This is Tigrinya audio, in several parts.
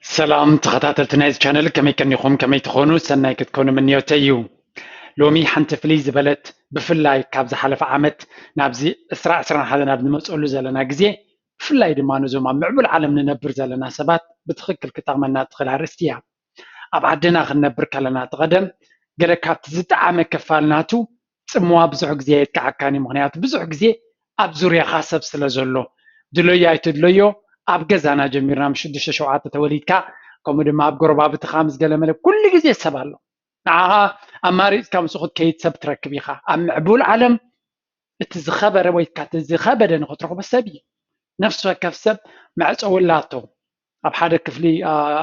ሰላም ተኸታተልቲ ናይዚ ቻነል፣ ከመይ ቀኒኹም? ከመይ ትኾኑ? ሰናይ ክትኮኑ ምንዮተይ እዩ። ሎሚ ሓንቲ ፍልይ ዝበለት፣ ብፍላይ ካብ ዝሓለፈ ዓመት ናብዚ ዕስራ ዕስራን ሓደን ኣብ ንመፀሉ ዘለና ግዜ፣ ብፍላይ ድማ ነዞም ኣብ ምዕቡል ዓለም ንነብር ዘለና ሰባት ብትኽክል ክጠቕመና ትኽእል ኣርእስቲ እያ። ኣብ ዓድና ክንነብር ከለና፣ እቲ ቀደም ገለ ካብቲ ዝጠዓመ ክፋል ናቱ፣ ጽምዋ ብዙሕ ግዜ ኣየጥቅዓካን እዩ። ምኽንያቱ ብዙሕ ግዜ ኣብ ዙርያኻ ሰብ ስለ ዘሎ፣ ድለዮ ኣይትድለዮ፣ ኣብ ገዛና ጀሚርና፣ ምስ ሽዱሽተ ሸውዓተ ተወሊድካ፣ ከምኡ ድማ ኣብ ጎረባብትኻ ምስ ገለመለ ኩሉ ግዜ ሰብ ኣሎ። ንዓኻ ኣማሪጽካ ምስኡ ክትከይድ ሰብ ትረክብ ኢኻ። ኣብ ምዕቡል ዓለም እቲ ዝኸበረ ወይ ከኣ እቲ ዝኸበደ ንኽትረኽቦ ሰብ እዩ። ነፍሲ ወከፍ ሰብ መዕጸዊ ኣላቶ። ኣብ ሓደ ክፍሊ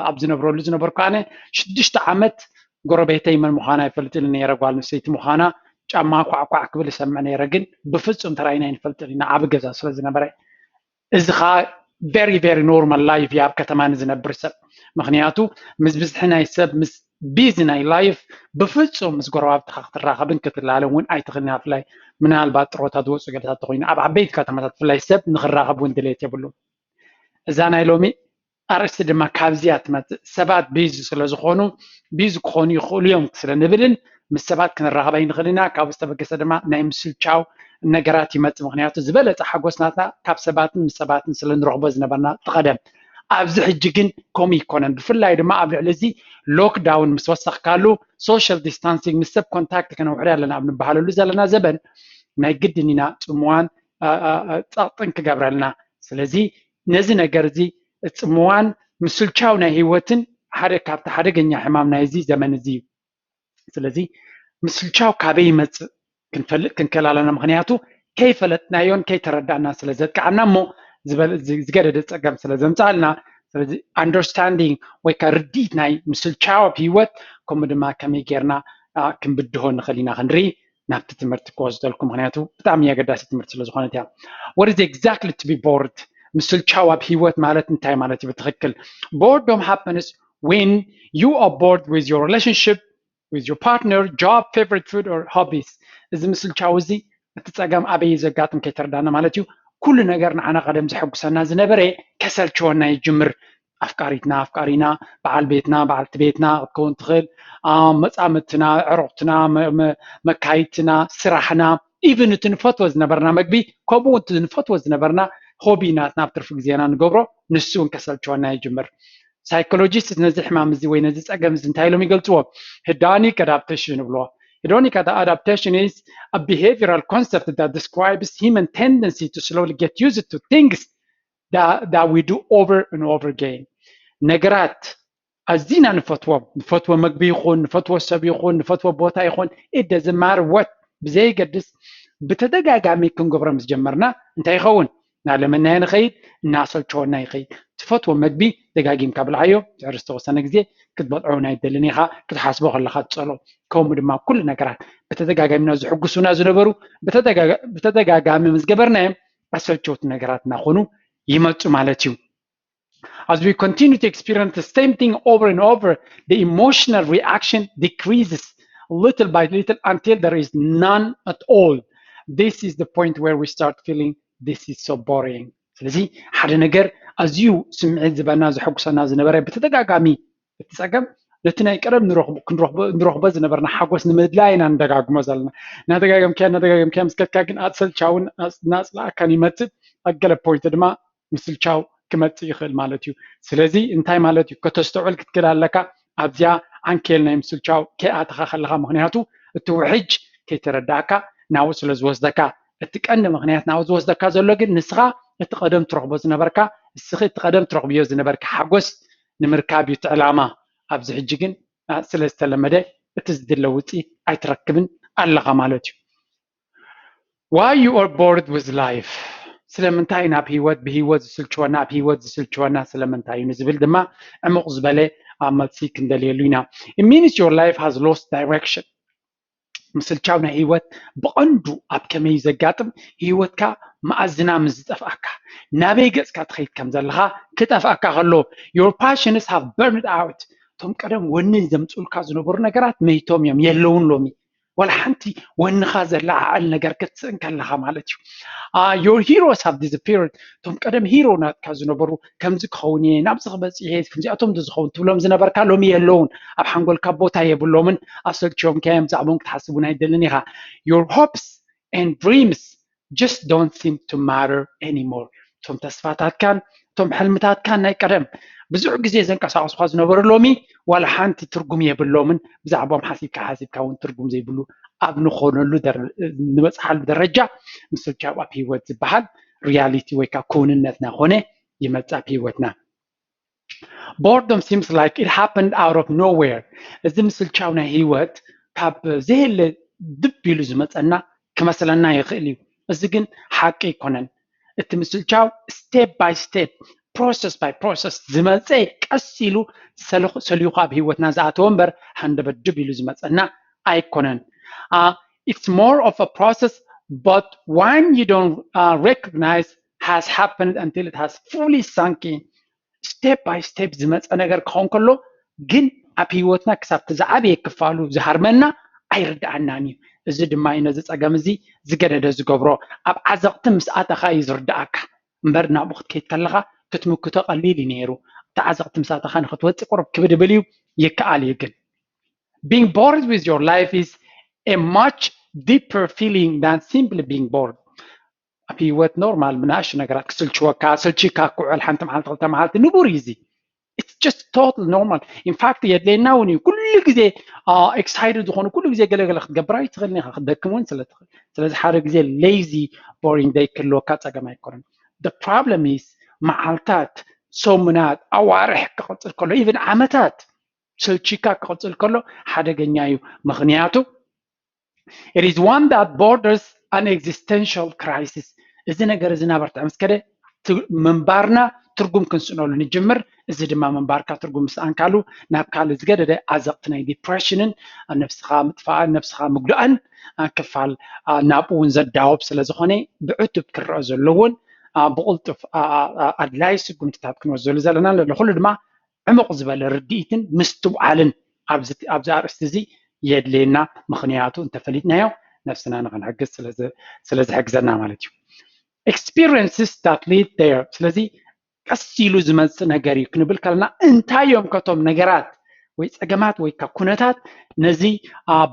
ኣብ ዝነብረሉ ዝነበርኩ ኣነ ሽዱሽተ ዓመት ጎረቤተይ መን ምዃና ኣይፈልጥን ነይረ። ጓል ኣንስተይቲ ምዃና ጫማ ኳዕኳዕ ክብል እሰምዕ ነይረ፣ ግን ብፍጹም ተራኢና ኣይንፈልጥን ኢና፣ ዓቢ ገዛ ስለ ዝነበረ። እዚ ኸኣ very very normal life እዩ ኣብ ከተማ ንዝነብር ሰብ። ምኽንያቱ ምስ ብዝሒ ናይ ሰብ፣ ምስ ቢዚ ናይ ላይፍ፣ ብፍጹም ምስ ጎረባብትኻ ክትራኸብን ክትላለን እውን ኣይትኽእልን። ብፍላይ ምናልባት ጥሮታ ዝወፁ ገለታት ተኾይኑ፣ ኣብ ዓበይቲ ከተማታት ብፍላይ ሰብ ንኽራኸብ እውን ድሌት የብሉን። እዛ ናይ ሎሚ ኣርእስቲ ድማ ካብዚኣ ትመጽእ። ሰባት ቢዚ ስለ ዝኾኑ፣ ቢዚ ክኾኑ ይኽእሉ እዮም ስለ ንብልን ምስ ሰባት ክንራኸብ ኣይንኽእል ኢና። ካብኡ ዝተበገሰ ድማ ናይ ምስልቻው ነገራት ይመጽእ። ምኽንያቱ ዝበለጸ ሓጎስ ናትና ካብ ሰባትን ምስ ሰባትን ስለ ንረኽቦ ዝነበርና እቲ ቀደም። ኣብዚ ሕጂ ግን ከምኡ ኣይኮነን። ብፍላይ ድማ ኣብ ልዕሊ እዚ ሎክዳውን ምስ ወሰኽካሉ፣ ሶሻል ዲስታንሲንግ፣ ምስ ሰብ ኮንታክት ከነውሕድ ኣለና ኣብ ንበሃለሉ ዘለና ዘበን፣ ናይ ግድን ኢና ጽምዋን ጸቕጥን ክገብረልና። ስለዚ ነዚ ነገር እዚ ጽምዋን ምስልቻው ናይ ህይወትን ሓደ ካብቲ ሓደገኛ ሕማም ናይዚ ዘመን እዚ እዩ። ስለዚ ምስልቻው ካበይ ይመጽእ ክንፈልጥ ክንክእል ኣለና። ምኽንያቱ ከይፈለጥናዮን ከይተረዳእና ስለ ዘጥቅዓና እሞ ዝበለ-፣ ዝ-፣ ዝገደደ ጸገም ስለ ዘምጽኣልና። ስለዚ ኣንደርስታንዲንግ ወይ ከኣ ርድኢት ናይ ምስልቻው ኣብ ህይወት፣ ከምኡ ድማ ከመይ ጌርና፣ ኣ፣ ክንብድሆ ንኽእል ኢና ክንርኢ ናብቲ ትምህርቲ ክወስደልኩም፣ ምኽንያቱ ብጣዕሚ ኣገዳሲ ትምህርቲ ስለ ዝኾነት እያ። What is exactly to be bored? ምስልቻው ኣብ ህይወት ማለት እንታይ ማለት እዩ ብትኽክል? Boredom happens when you are bored with your relationship, with your partner, job, favorite food or hobbies. እዚ ምስልቻው እዚ እቲ ጸገም ኣበይ እዩ ዘጋጥም ከይተረዳእና ማለት እዩ። ኩሉ ነገር ንዓና ቀደም ዘሐጉሰና ዝነበረ ከሰልችወና ይጅምር። ኣፍቃሪትና፣ ኣፍቃሪና፣ በዓል ቤትና፣ በዓልቲ ቤትና ክትከውን ትኽእል፣ ኣ፣ መጻምድትና፣ ኣዕሩኽትና፣ መ-፣ መ-፣ መካይድትና፣ ስራሕና፣ ኢቭን እቲ ንፈትዎ ዝነበርና መግቢ፣ ከምኡ እውን እቲ ንፈትዎ ዝነበርና ሆቢ ናትና ኣብ ትርፊ ግዜና ንገብሮ፣ ንሱ እውን ከሰልችወና ይጅምር። ሳይኮሎጂስት ነዚ ሕማም እዚ ወይ ነዚ ጸገም እዚ እንታይ ኢሎም ይገልጽዎ? Hedonic adaptation ይብልዎ። Hedonic ad-, adaptation is a behavioral concept that describes human tendency to slowly get used to things that, that we do over and over again. ነገራት ኣዚና ንፈትዎም፣ ንፈትዎ መግቢ ይኹን፣ ንፈትዎ ሰብ ይኹን፣ ንፈትዎ ቦታ ይኹን፣ it doesn't matter what፣ ብዘይገድስ ብተደጋጋሚ ክንገብሮ ምስ ጀመርና እንታይ ይኸውን? እናለመናዮ ንኸይድ፣ እናሰልቸወና ይኸይድ። ትፈትዎ መግቢ ደጋጊምካ ብልዓዮ፣ ድሕሪ ዝተወሰነ ግዜ ክትበልዖ እውን ኣይትደልን ኢኻ፣ ክትሓስቦ ከለኻ ትጸልኦ። ከምኡ ድማ ኩሉ ነገራት ብተደጋጋሚ ኢና ዝሕጉሱና ዝነበሩ፣ ብተደጋጋ-፣ ብተደጋጋሚ ምስ ገበርናዮም ኣሰልቸውቲ ነገራት እናኾኑ ይመጹ ማለት እዩ። As we continue to experience the same thing over and over, the emotional reaction decreases little by little until there is none at all. This is the point where we start feeling this is so boring. ስለዚ ሓደ ነገር ኣዝዩ ስምዒት ዝበና ዘሐጉሰና ዝነበረ ብተደጋጋሚ እቲ ጸገም ነቲ ናይ ቀደም ንረኽቦ፣ ክንረኽቦ፣ ንረኽቦ ዝነበርና ሓጎስ ንምድላይ ኢና ንደጋግሞ ዘለና። እናደጋገምካዮ፣ እናደጋገምካዮ ምስ ከድካ ግን ኣሰልቻውን ኣጽ-፣ እናጽላኣካን ይመጽእ። ኣብ ገለ ፖይንት ድማ ምስልቻው ክመጽእ ይኽእል ማለት እዩ። ስለዚ እንታይ ማለት እዩ? ከተስተውዕል ክትክእል ኣለካ ኣብዚኣ ዓንኬል ናይ ምስልቻው ከይኣተኻ ከለኻ። ምኽንያቱ እቲ ውሕጅ ከይተረዳእካ ናብኡ ስለ ዝወስደካ። እቲ ቀንዲ ምኽንያት ናብኡ ዝወስደካ ዘሎ ግን ንስኻ እቲ ቀደም ትረኽቦ ዝነበርካ፣ ንስኺ እቲ ቀደም ትረኽብዮ ዝነበርካ ሓጎስ ንምርካብ እዩ እቲ ዕላማ። ኣብዚ ሕጂ ግን፣ ኣ፣ ስለ ዝተለመደ እቲ ዝድለ ውጽኢት ኣይትረክብን ኣለኻ ማለት እዩ። Why you are bored with life? ስለምንታይ ኢና ኣብ ህይወት፣ ብህይወት ዝስልችወና፣ ኣብ ህይወት ዝስልችወና ስለምንታይ እዩ ንዝብል ድማ ዕሙቕ ዝበለ፣ ኣ፣ መልሲ ክንደልየሉ ኢና። It means your life has lost direction. ምስልቻው ናይ ህይወት ብቐንዱ ኣብ ከመይ እዩ ዘጋጥም? ህይወትካ መኣዝና ምስ ዝጠፍኣካ፣ ናበይ ገጽካ ትኸይድ ከም ዘለኻ ክጠፍኣካ ከሎ፣ your passions have burned out። እቶም ቀደም ወኒ ዘምጽኡልካ ዝነበሩ ነገራት መይቶም እዮም፣ የለውን ሎሚ። ዋላ ሓንቲ ወንኻ ዘለዓዕል ነገር ክትስእን ከለኻ ማለት እዩ። Your heroes have disappeared። እቶም ቀደም ሂሮ ናትካ ዝነበሩ፣ ከምዚ ክኸውን እየ፣ ናብዚ ክበፅሕ እየ፣ ከምዚኣቶም ዝኸውን ትብሎም ዝነበርካ ሎሚ የለውን። ኣብ ሓንጎልካ ቦታ የብሎምን። ኣሰልችዮምካ እዮም። ብዛዕባኦም ክትሓስብ እውን ኣይደልን ኢኻ። Your hopes and dreams just don't seem to matter anymore። እቶም ተስፋታትካን እቶም ሕልምታትካን ናይ ቀደም ብዙሕ ግዜ ዘንቀሳቕሱካ ዝነበሩ ሎሚ ዋላ ሓንቲ ትርጉም የብሎምን። ብዛዕባኦም ሓሲብካ ሓሲብካ እውን ትርጉም ዘይብሉ ኣብ ንኾነሉ ንበፅሓሉ ደረጃ ምስልቻው ኣብ ህይወት ዝበሃል ሪያሊቲ ወይ ከዓ ክውንነትና ኮነ ይመፅእ ኣብ ህይወትና። Boredom seems like it happened out of nowhere። እዚ ምስልቻው ናይ ህይወት ካብ ዘየለ ድብ ኢሉ ዝመፀና ክመስለና ይኽእል እዩ። እዚ ግን ሓቂ ኣይኮነን። እቲ ምስልቻው step by step, process by process ዝመፀ፣ ቀስ ኢሉ ሰሊኹ ኣብ ህይወትና ዝኣተወ እምበር ሃንደበት ድብ ኢሉ ዝመፀና ኣይኮነን። It's more of a process, but one you don't recognize has happened until it has fully sunk in. Step by step ዝመፀ ነገር ክኸውን ከሎ ግን ኣብ ህይወትና ክሳብ እቲ ዝዓበየ ክፋሉ ዝሃርመና ኣይርድኣናን እዩ። እዚ ድማ እዩ ነዚ ፀገም እዚ ዝገደደ ዝገብሮ። ኣብ ዓዘቕቲ ምስ ኣተኻ እዩ ዝርድኣካ እምበር ናብኡ ክትከይድ ከለኻ ክትምክቶ ቀሊል እዩ ነይሩ። እቲ ዓዘቕቲ ምስ ኣተኻ ንክትወፅእ ቁሩብ ክብድብል እዩ፣ ይከኣል እዩ። ግን being bored with your life is a much deeper feeling than simply being bored. ኣብ ህይወት ኖርማል ብንኣሽቱ ነገራት ክስልችወካ፣ ሰልችካ ክውዕል ሓንቲ መዓልቲ ክልተ መዓልቲ ንቡር እዩ። እዚ it's just total normal. In fact የድልየና እውን እዩ። ኩሉ ግዜ excited ዝኾኑ ኩሉ ግዜ ገለገለ ክትገብር ኣይትኽእልን ኢኻ፣ ክትደክም እውን ስለ ትኽእል። ስለዚ ሓደ ግዜ lazy boring day ክህልወካ ፀገም ኣይኮነን። The problem is መዓልታት፣ ሰሙናት፣ ኣዋርሕ ክቕፅል ከሎ even ዓመታት ሰልችካ ክቕፅል ከሎ ሓደገኛ እዩ። ምኽንያቱ it is one that borders an existential crisis. እዚ ነገር እዚ እናበርትዐ ምስ ከደ ምንባርና ትርጉም ክንስእነሉ ንጅምር። እዚ ድማ ምንባርካ ትርጉም ምስኣንካሉ ናብ ካልእ ዝገደደ ዓዘቕቲ ናይ ዲፕሬሽንን ነብስኻ ምጥፋእን ነብስኻ ምግዳእን ክፋል ናብኡ እውን ዘዳውብ ስለ ዝኾነ ብዕቱብ ክረአ ዘለዎን ብቕልጡፍ ኣድላይ ስጉምትታት ክንወስደሉ ዘለና ዘሎ ኩሉ ድማ ዕሙቕ ዝበለ ርድኢትን ምስትውዓልን ኣብዚ ኣርእስቲ እዚ የድልየና። ምኽንያቱ እንተፈሊጥናዮ ነብስና ንኽንሕግዝ ስለ ዝሕግዘና ማለት እዩ። Experiences that lead there። ስለዚ ቀስ ኢሉ ዝመፅእ ነገር እዩ ክንብል ከለና እንታይ እዮም ከቶም ነገራት ወይ ፀገማት ወይ ካ ኩነታት ነዚ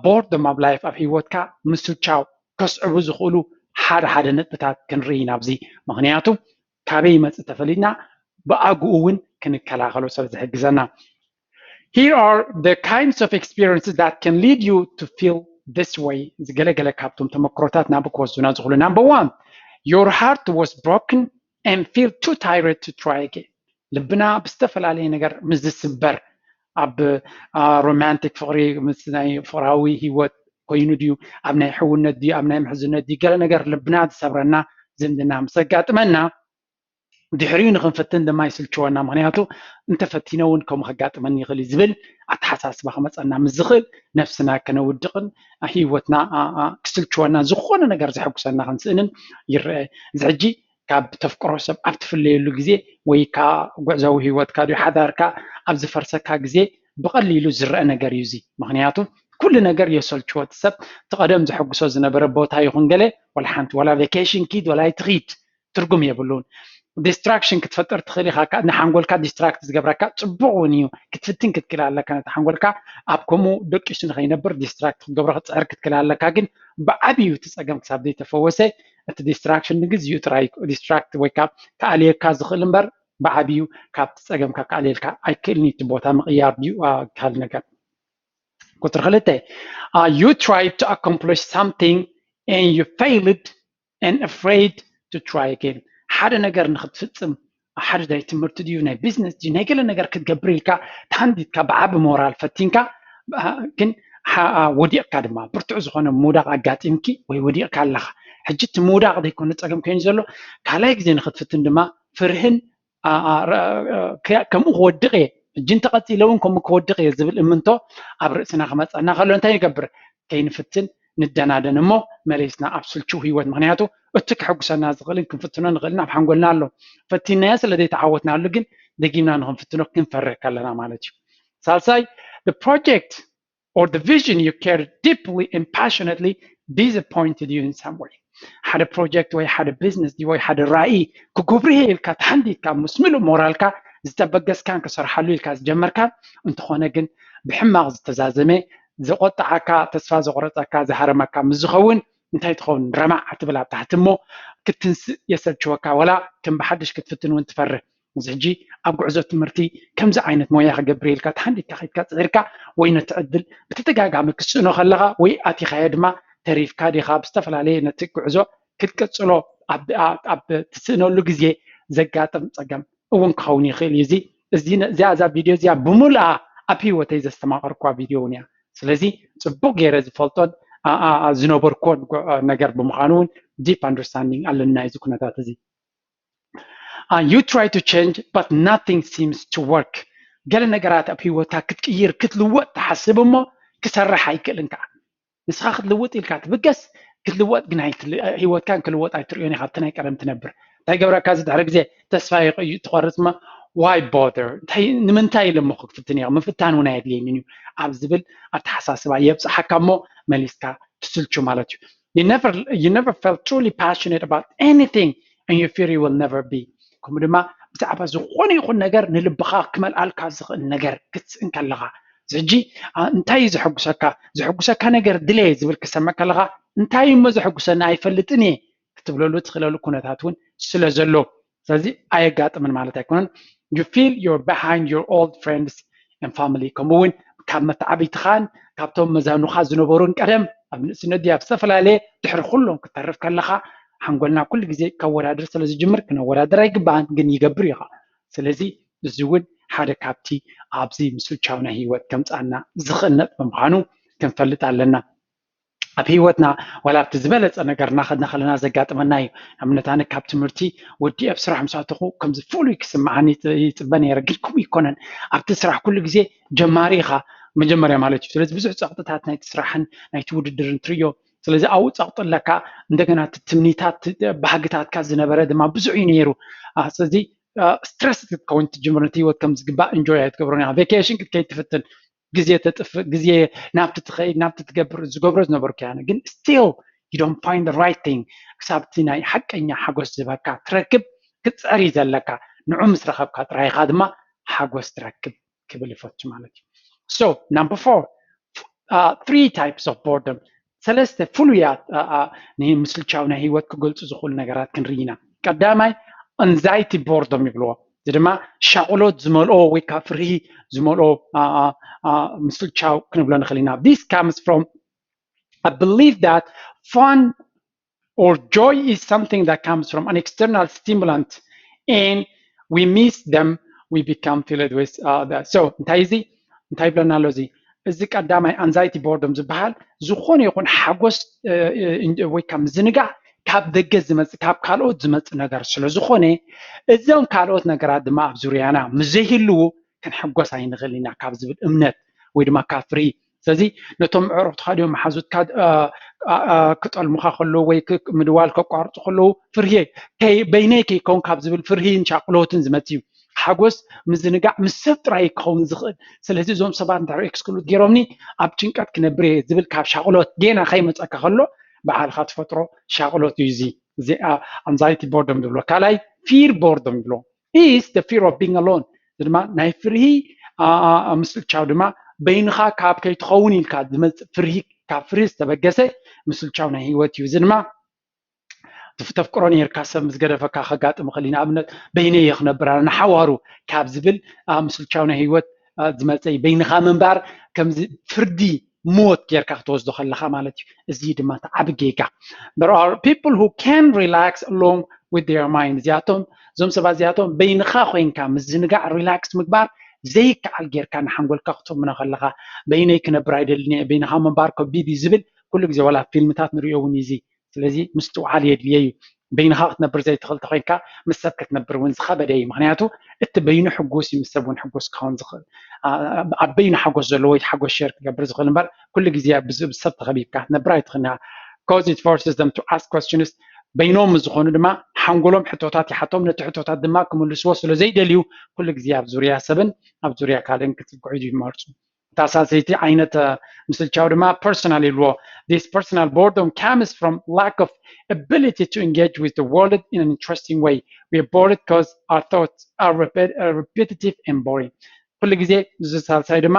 boredom ኣብ ላይፍ ኣብ ህይወትካ ምስልቻው ከስዕቡ ዝኽእሉ ሓደ ሓደ ነጥብታት ክንርኢ ኢና ኣብዚ። ምኽንያቱ ካበይ ይመፅእ ተፈሊጥና ብኣግኡ እውን ክንከላኸሎ ስለ ዝሕግዘና። Here are the kinds of experiences that can lead you to feel this way. ዝገለገለ ካብቶም ተመክሮታት ናብ ክወስዱና ዝኽእሉ። Number one, your heart was broken and feel too tired to try again. ልብና ብዝተፈላለየ ነገር ምስ ዝስበር ኣብ ሮማንቲክ ፍቕሪ ምስ ናይ ፍቕራዊ ህይወት ኮይኑ ድዩ ኣብ ናይ ሕውነት ድዩ ኣብ ናይ ምሕዝነት ድዩ ገለ ነገር ልብና ዝሰብረና ዝምድና ምስ ኣጋጥመና ድሕሪኡ ንክንፍትን ድማ ይስልችወና። ምክንያቱ እንተፈቲነ እውን ከምኡ ከጋጥመኒ ይኽእል እዩ ዝብል ኣተሓሳስባ ክመፀና ምስ ዝኽእል ነብስና ከነውድቕን ህይወትና ክስልችወና ዝኾነ ነገር ዘሐጉሰና ክንስእንን ይረአ። እዚ ሕጂ ካብ ተፍቅሮ ሰብ ኣብ ትፍለየሉ ግዜ ወይ ከዓ ጉዕዛዊ ህይወትካ ድዩ ሓዳርካ ኣብ ዝፈርሰካ ግዜ ብቐሊሉ ዝረአ ነገር እዩ እዚ። ምክንያቱ ኩሉ ነገር የሰልችዎ እቲ ሰብ። እቲ ቀደም ዘሐጉሶ ዝነበረ ቦታ ይኹን ገለ ዋላ ሓንቲ ዋላ ቬኬሽን ኪድ ዋላ ኣይትኺድ ትርጉም የብሉን። ዲስትራክሽን ክትፈጥር ትኽእል ኢኻ። ንሓንጎልካ ዲስትራክት ዝገብረካ ፅቡቅ እውን እዩ። ክትፍትን ክትክእል ኣለካ ነቲ ሓንጎልካ ኣብ ከምኡ ደቂሱ ንኸይነብር ዲስትራክት ክትገብሮ ክትፅዕር ክትክእል ኣለካ። ግን ብዓብዩ እቲ ፀገም ክሳብ ዘይተፈወሰ እቲ ዲስትራክሽን ንግዚኡ ጥራይ ዲስትራክት ወይ ከዓ ክኣልየካ ዝኽእል እምበር ብዓብዩ ካብቲ ፀገምካ ክኣልየልካ ኣይክእልን እዩ። እቲ ቦታ ምቕያር ድዩ ካልእ ነገር። ቁፅሪ ክልተ you try to accomplish something and you failed and afraid to try again። ሓደ ነገር ንክትፍፅም ሓደ ናይ ትምህርቲ ድዩ ናይ ቢዝነስ ድዩ ናይ ገለ ነገር ክትገብር ኢልካ ተሃንዲድካ ብዓቢ ሞራል ፈቲንካ ግን ወዲቕካ ድማ ብርቱዕ ዝኾነ ምውዳቕ ኣጋጢምኪ ወይ ወዲቕካ ኣለኻ። ሕጂ እቲ ምውዳቕ ዘይኮነ ፀገም ኮይኑ ዘሎ ካልኣይ ግዜ ንክትፍትን ድማ ፍርህን ከምኡ ክወድቕ እየ ሕጂ እንተቐፂለ እውን ከምኡ ክወድቕ እየ ዝብል እምንቶ ኣብ ርእስና ክመፀና ከሎ እንታይ ንገብር? ከይንፍትን ንደናደን እሞ መሊስና ኣብ ስልችው ህይወት። ምክንያቱ እቲ ከሐጉሰና ዝኽእልን ክንፍትኖ ንኽእልን ኣብ ሓንጎልና ኣሎ። ፈቲናዮ ስለ ዘይተዓወትናሉ ግን ደጊምና ንክንፍትኖ ክንፈርህ ከለና ማለት እዩ። ሳልሳይ project or the vision you care deeply and passionately disappointed you in some way? ሓደ ፕሮጀክት ወይ ሓደ ቢዝነስ ወይ ሓደ ራእይ ክገብሮ ኢልካ ተሓንዲድካ ምስ ምሉእ ሞራልካ ዝተበገስካን ክሰርሓሉ ኢልካ ዝጀመርካን እንተኾነ ግን ብሕማቕ ዝተዛዘመ ዘቆጣዓካ፣ ተስፋ ዘቑረፀካ፣ ዝሃረመካ ምስ ዝኸውን እንታይ ትኸውን? ረማዕ ትብል ኣብ ታሕቲ እሞ ክትንስእ የሰልችወካ፣ ወላ ከም ብሓድሽ ክትፍትን እውን ትፈርህ። እዚ ሕጂ ኣብ ጉዕዞ ትምህርቲ ከምዚ ዓይነት ሞያ ክገብር ኢልካ ተሓንዲድካ ከይድካ ፅዒርካ ወይ ነቲ ዕድል ብተደጋጋሚ ክትስእኖ ከለኻ ወይ ኣቲኻዮ ድማ ተሪፍካ ዲኻ ብዝተፈላለየ ነቲ ጉዕዞ ክትቅፅሎ ኣብ ትስእነሉ ግዜ ዘጋጥም ፀገም እውን ክኸውን ይኽእል እዩ። እዚ እዚኣ እዛ ቪድዮ እዚኣ ብምሉኣ ኣብ ህይወተይ ዘስተማቐርኳ ቪድዮ እውን እያ። ስለዚ ፅቡቅ ገይረ ዝፈልጦን ዝነበርኮን ነገር ብምዃኑ እውን deep understanding ኣለና እዚ ኩነታት እዚ። You try to change but nothing seems to work። ገለ ነገራት ኣብ ህይወታ ክትቅይር ክትልወጥ ትሓስብ እሞ ክሰርሕ ኣይክእልን ከዓ። ንስኻ ክትልውጥ ኢልካ ትብገስ ክትልወጥ ግን ህይወትካን ክልወጥ ኣይትርእዮን ኢኻ። ኣብቲ ናይ ቀደም ትነብር እንታይ ገብረካ እዚ ድሕሪ ግዜ ተስፋ ትቆርጽ እሞ why bother ንምንታይ ኢለ እሞ ክፍትን እየ ምፍታን እውን ኣየድልየንን እዩ ኣብ ዝብል ኣተሓሳስባ የብፅሓካ እሞ መሊስካ ትስልቹ ማለት እዩ። You never, you never felt truly passionate about anything and you fear you will never be. ከምኡ ድማ ብዛዕባ ዝኾነ ይኹን ነገር ንልብኻ ክመልኣልካ ዝኽእል ነገር ክትስእን ከለኻ እዚ ሕጂ እንታይ እዩ ዘሐጉሰካ? ዘሐጉሰካ ነገር ድለ ዝብል ክሰምዕ ከለኻ እንታይ እሞ ዘሐጉሰኒ ኣይፈልጥን እየ ክትብለሉ ትኽእለሉ ኩነታት እውን ስለ ዘሎ ስለዚ ኣየጋጥምን ማለት ኣይኮነን። You feel you're behind your old friends and family ከምኡ እውን ካብ መተዓብይትኻን ካብቶም መዛኑኻ ዝነበሩን ቀደም ኣብ ንእስነት ድያ ኣብ ዝተፈላለየ ድሕሪ ኩሎም ክተርፍ ከለኻ ሓንጎልና ኩሉ ግዜ ከወዳድር ስለ ዝጅምር ክነወዳድር ኣይግባእን ግን ይገብር እዩ ከዓ። ስለዚ እዚ እውን ሓደ ካብቲ ኣብዚ ምስልቻው ናይ ህይወት ከምፃና ዝኽእል ነጥቢ ምዃኑ ክንፈልጥ ኣለና። ኣብ ህይወትና ዋላ ኣብቲ ዝበለፀ ነገር እናኸድና ከለና ዘጋጥመና እዩ። ንኣብነት ኣነ ካብ ትምህርቲ ወዲኤ ኣብ ስራሕ ምስ ኣተኹ ከምዚ ፍሉይ ክስምዓኒ ይፅበ ነይረ፣ ግን ከምኡ ይኮነን። ኣብቲ ስራሕ ኩሉ ግዜ ጀማሪ ኢኻ መጀመርያ ማለት እዩ። ስለዚ ብዙሕ ፀቕጥታት ናይቲ ስራሕን ናይቲ ውድድርን ትርእዮ። ስለዚ ኣብኡ ፀቕጢ ኣለካ፣ እንደገና እቲ ትምኒታት ባህግታትካ ዝነበረ ድማ ብዙሕ እዩ ነይሩ። ስለዚ ስትረስ ክትከውን ትጅምር፣ ነቲ ህይወት ከም ዝግባእ እንጆይ ኣይትገብሮን ኢኻ። ቬኬሽን ክትከይድ ትፍትን ግዜ ተጥፍእ ግዜ ናብቲ ትኸይድ ናብቲ ትገብር ዝገብሮ ዝነበርኩ ያነ ግን still you don't find the right thing ክሳብ እቲ ናይ ሓቀኛ ሓጎስ ዝበካ ትረክብ ክትፅዕር እዩ ዘለካ። ንዑ ምስ ረኸብካ ጥራይኻ ድማ ሓጎስ ትረክብ ክብል ይፈቱ ማለት እዩ። So number four, three types of boredom ሰለስተ ፍሉያት ንምስልቻው ናይ ህይወት ክገልፁ ዝኽእሉ ነገራት ክንርኢ ኢና። ቀዳማይ anxiety boredom ይብልዎ። እዚ ድማ ሻቕሎት ዝመልኦ ወይ ከዓ ፍርሂ ዝመልኦ ምስልቻው ክንብሎ ንኽእል ኢና። This comes from a belief that fun or joy is something that comes from an external stimulant and we miss them, we become filled with uh, that. So እንታይ እዚ እንታይ ይብለና ኣሎ እዚ እዚ ቀዳማይ anxiety boredom ዝበሃል ዝኾነ ይኹን ሓጎስ ወይ ካብ ምዝንጋዕ ካብ ደገ ዝመፅእ ካብ ካልኦት ዝመፅእ ነገር ስለ ዝኾነ እዞም ካልኦት ነገራት ድማ ኣብ ዙርያና ምስ ዘይህልዉ ክንሕጎስ ኣይንኽእል ኢና ካብ ዝብል እምነት ወይ ድማ ካብ ፍርሂ። ስለዚ ነቶም ኣዕሩኽትኻ ድዮም መሓዙትካ ክጠልሙኻ ከለዉ ወይ ምድዋል ከቋርፁ ከለዉ ፍርሂ በይነይ ከይከውን ካብ ዝብል ፍርሂን ሻቕሎትን ዝመፅእ እዩ። ሓጎስ ምዝንጋዕ ምስ ሰብ ጥራይ ክኸውን ዝኽእል። ስለዚ እዞም ሰባት እንድሕር exclude ገይሮምኒ ኣብ ጭንቀት ክነብር እየ ዝብል ካብ ሻቕሎት ጌና ከይመፀካ ከሎ ባዕልኻ ትፈጥሮ ሻቕሎት እዩ። እዚ anxiety boredom ዝብሎ ካልኣይ fear boredom ይብሎ is the fear of being alone። እዚ ድማ ናይ ፍርሂ ምስልቻው ድማ በይንኻ ካብ ከይትኸውን ኢልካ ዝመፅእ ፍርሂ ካብ ፍርሂ ዝተበገሰ ምስልቻው ናይ ህይወት እዩ። እዚ ድማ ተፍቅሮ ነርካ ሰብ ምስ ገደፈካ ከጋጥም ይኽእል እዩ። ንኣብነት በይነይ እየ ክነብር ኣነ ንሓዋሩ ካብ ዝብል ምስልቻው ናይ ህይወት ዝመፀ እዩ። በይንኻ ምንባር ከምዚ ፍርዲ ሞት ጌርካ ክትወስዶ ከለኻ ማለት እዩ። እዚ ድማ እቲ ዓቢ ጌጋ። There are people who can relax alone with their mind እዚኣቶም እዞም ሰባት እዚኣቶም በይንኻ ኮይንካ ምዝንጋዕ relax ምግባር ዘይከዓል ጌርካ ንሓንጎልካ ክትምኖ ከለኻ በይነይ ክነብር ኣይደልን እየ በይንኻ ምንባር ከቢድ እዩ ዝብል ኩሉ ግዜ ዋላ ፊልምታት ንሪኦ እውን እዩ እዚ ስለዚ ምስትውዓል የድልየ እዩ። በይንኻ ክትነብር ዘይትኽእል ተኮይንካ ምስ ሰብ ክትነብር እውን ዝኸበደ እዩ። ምክንያቱ እቲ በይኑ ሕጉስ እዩ ምስ ሰብ እውን ሕጉስ ክኸውን ዝኽእል። ኣብ በይኑ ሓጎስ ዘለዎ ወይ ሓጎስ ሸር ክገብር ዝኽእል እምበር ኩሉ ግዜ ብሰብ ተኸቢብካ ክትነብር ኣይትኽእልን ኢኻ። Cause it forces them to ask questions በይኖም ምስ ዝኾኑ ድማ ሓንጎሎም ሕቶታት ይሓቶም ነቲ ሕቶታት ድማ ክምልስዎ ስለ ዘይደልዩ ኩሉ ግዜ ኣብ ዙርያ ሰብን ኣብ ዙርያ ካልእን ክትጉዕዙ ይመርፁ። እታ ሳልሰይቲ ዓይነት ምስልቻው ድማ personal ኢልዎ። This personal boredom comes from lack of ability to engage with the world in an interesting way. We are bored because our thoughts are repetitive and boring. ኩሉ ግዜ እዚ ሳልሳይ ድማ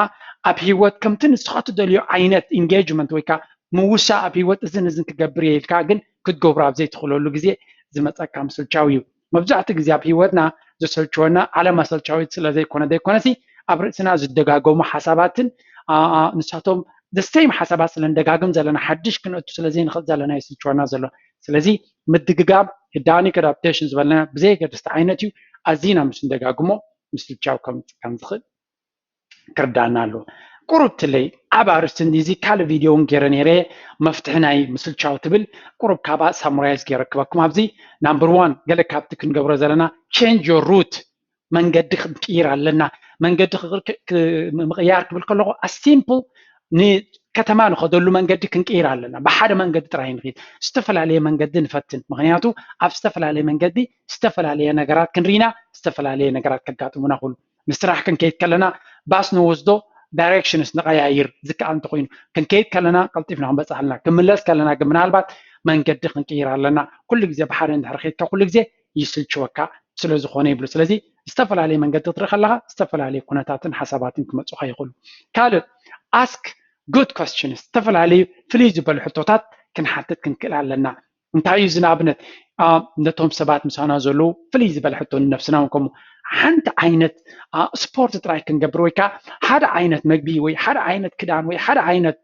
ኣብ ህይወት ከምቲ ንስኻ ትደልዮ ዓይነት engagement ወይ ከዓ ምውሳ ኣብ ህይወት እዝን እዝን ክገብር እየ ኢልካ ግን ክትገብሮ ኣብ ዘይትኽእለሉ ግዜ ዝመፀካ ምስልቻው እዩ። መብዛሕትኡ ግዜ ኣብ ህይወትና ዘሰልችወና ዓለም ኣሰልቻዊት ስለ ዘይኮነ ዘይኮነሲ ኣብ ርእስና ዝደጋገሙ ሓሳባትን ንሳቶም the same ሓሳባት ስለ ንደጋግም ዘለና ሓድሽ ክነእቱ ስለ ዘይንኽእል ዘለና ይስልችወና ዘሎ። ስለዚ ምድግጋም hedonic adaptation ዝበልና ብዘየገድስቲ ዓይነት እዩ። ኣዚና ምስ ንደጋግሞ ምስልቻው ከም ዝኽእል ክርዳና ኣለዎ። ቁሩብ ትለይ ኣብ ኣርእስቲ እዚ ካልእ ቪድዮ እውን ገይረ ነይረ። መፍትሒ ናይ ምስልቻው ትብል ቁሩብ ካብኣ ሳሙራይዝ ገይረ ክበኩም ኣብዚ number one ገለ ካብቲ ክንገብሮ ዘለና change your route መንገዲ ክንቅይር ኣለና። መንገዲ ምቕያር ክብል ከለኹ as simple ንከተማ ንኸደሉ መንገዲ ክንቅይር ኣለና። ብሓደ መንገዲ ጥራይ ንኽድ ዝተፈላለየ መንገዲ ንፈትን። ምክንያቱ ኣብ ዝተፈላለየ መንገዲ ዝተፈላለየ ነገራት ክንርኢና፣ ዝተፈላለየ ነገራት ከጋጥሙና ክሉ ንስራሕ ክንከይድ ከለና ባስ ንወስዶ directions ንቐያይር ዝከኣል እንተኮይኑ ክንከይድ ከለና ቀልጢፍና ክንበፅሕ ኣለና። ክንምለስ ከለና ግን ምናልባት መንገዲ ክንቅይር ኣለና። ኩሉ ግዜ ብሓደ እንድሕር ከይድካ ኩሉ ግዜ ይስልችወካ ስለ ዝኾነ ይብሉ። ስለዚ ዝተፈላለየ መንገዲ ክትርኢ ከለካ ዝተፈላለየ ኩነታትን ሓሳባትን ክመፁካ ይኽእሉ። ካልእ ask good questions፣ ዝተፈላለዩ ፍልይ ዝበሉ ሕቶታት ክንሓትት ክንክእል ኣለና። እንታይ እዩ እዚ ንኣብነት ነቶም ሰባት ምሳና ዘለዉ ፍልይ ዝበለ ሕቶ ንነብስና እውን ከምኡ ሓንቲ ዓይነት ስፖርት ጥራይ ክንገብር ወይ ከዓ ሓደ ዓይነት መግቢ ወይ ሓደ ዓይነት ክዳን ወይ ሓደ ዓይነት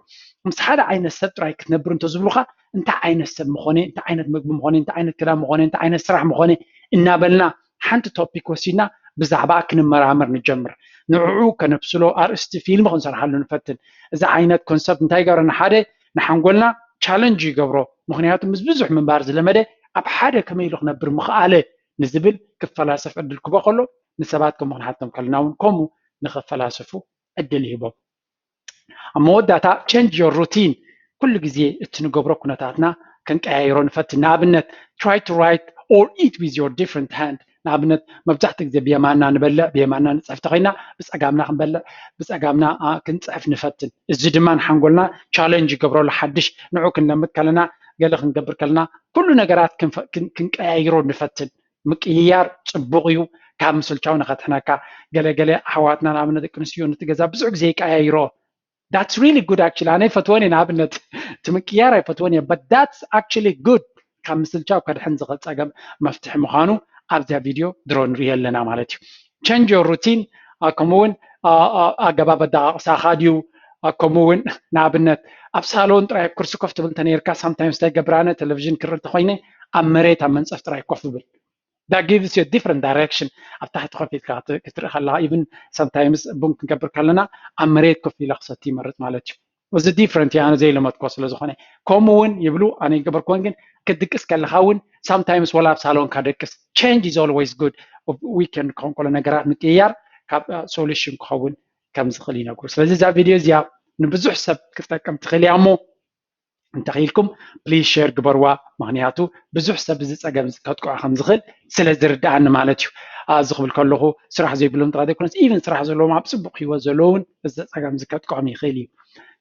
ምስ ሓደ ዓይነት ሰብ ጥራይ ክትነብር እንተዝብሉካ እንታይ ዓይነት ሰብ ምኾነ እንታይ ዓይነት መግቢ ምኾነ እንታይ ዓይነት ክዳን ምኾነ እንታይ ዓይነት ስራሕ ምኾነ እናበልና ሓንቲ ቶፒክ ወሲድና ብዛዕባ ክንመራመር ንጀምር። ንዕዑ ከነብስሎ ኣርእስቲ ፊልም ክንሰርሓሉ ንፈትን። እዚ ዓይነት ኮንሰፕት እንታይ ይገብረና ሓደ ንሓንጎልና ቻለንጅ ይገብሮ። ምክንያቱ ምስ ብዙሕ ምንባር ዝለመደ ኣብ ሓደ ከመይ ኢሉ ክነብር ምኽኣለ ንዝብል ክፈላሰፍ ዕድል ክቦ ከሎ ንሰባት ከምኡ ክንሓቶም ከለና እውን ከምኡ ንኸፈላሰፉ ዕድል ይህቦም። ኣብ መወዳእታ change your routine ኩሉ ግዜ እቲ ንገብሮ ኩነታትና ክንቀያይሮ ንፈትን። ንኣብነት try to write or eat with your different hand። ንኣብነት መብዛሕትኡ ግዜ ብየማንና ንበልዕ ብየማንና ንፅሕፍ ተኮይና ብፀጋምና ክንበልዕ ብፀጋምና ክንፅሕፍ ንፈትን። እዚ ድማ ንሓንጎልና ቻለንጅ ይገብረሉ ሓድሽ ንዑ ክንለምድ ከለና ገለ ክንገብር ከለና ኩሉ ነገራት ክንቀያይሮ ንፈትን። ምቅይያር ፅቡቅ እዩ ካብ ምስልቻው ንኸትሕነካ። ገለገለ ኣሕዋትና ንኣብነት ደቂ ኣንስትዮ ነቲ ገዛ ብዙሕ ግዜ ይቀያይሮ that's really good actually ኣነ ይፈትወን እየ ንኣብነት እቲ ምቅያር ኣይፈትወን እየ but that's actually good ካብ ምስልቻው ከድሕን ዝኽእል ፀገም መፍትሒ ምዃኑ ኣብዚኣ ቪድዮ ድሮ ንሪኦ ኣለና ማለት እዩ change your routine ከምኡውን ኣገባብ ኣደቃቕሳኻ ድዩ ከምኡውን ንኣብነት ኣብ ሳሎን ጥራይ ኩርሲ ኮፍ ትብል እንተነይርካ sometimes እንታይ ገብር ኣነ ቴሌቪዥን ክርኢ እንተኮይነ ኣብ መሬት ኣብ መንፀፍ ጥራይ ኮፍ ብል that gives you a different direction ኣብ ታሕቲ ኮፍ ኢልካ ክትርኢ ከለካ even sometimes ቡን ክንገብር ከለና ኣብ መሬት ኮፍ ኢለ ክሰቲ ይመርፅ ማለት እዩ እዚ different እዩ ኣነ ዘይለመድኮ ስለ ዝኾነ ከምኡ እውን ይብሉ ኣነ ይገበርክዎን ግን ክትድቅስ ከለካ እውን sometimes ወላ ኣብ ሳሎንካ ደቅስ change is always good weekend ክኸውን ከሎ ነገራት ምቅይያር ካብ solution ክኸውን ከም ዝኽእል ይነግሩ ስለዚ እዛ ቪድዮ እዚኣ ንብዙሕ ሰብ ክትጠቅም ትኽእል እያ እሞ እንተኽኢልኩም please share ግበርዋ ምክንያቱ ብዙሕ ሰብ እዚ ፀገም ከጥቅዖ ከም ዝኽእል ስለ ዝርድኣኒ ማለት እዩ እዚ ክብል ከለኹ ስራሕ ዘይብሎም ጥራይ ዘይኮነስ even ስራሕ ዘለዎም ኣብ ፅቡቅ ህይወት ዘለውን እዚ ፀገም እዚ ከጥቅዖም ይኽእል እዩ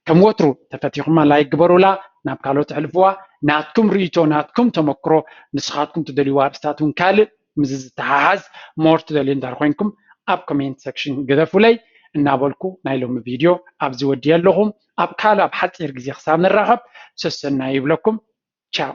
ከም ወትሩ ተፈቲኹማ like ግበሩላ ናብ ካልኦት ኣሕልፍዋ ናትኩም ርእይቶ ናትኩም ተመክሮ ንስኻትኩም ትደልይዋ ኣርእስታት እውን ካልእ ምስ ዝተሓሓዝ more ትደልዩ እንድሕር ኮይንኩም ኣብ comment section ግደፉለይ እናበልኩ ናይ ሎሚ ቪድዮ ኣብዚ ወድየ ኣለኹ ኣብ ካልእ ኣብ ሓፂር ግዜ ክሳብ ንራኸብ ሰሰናዩ ይብለኩም ቻው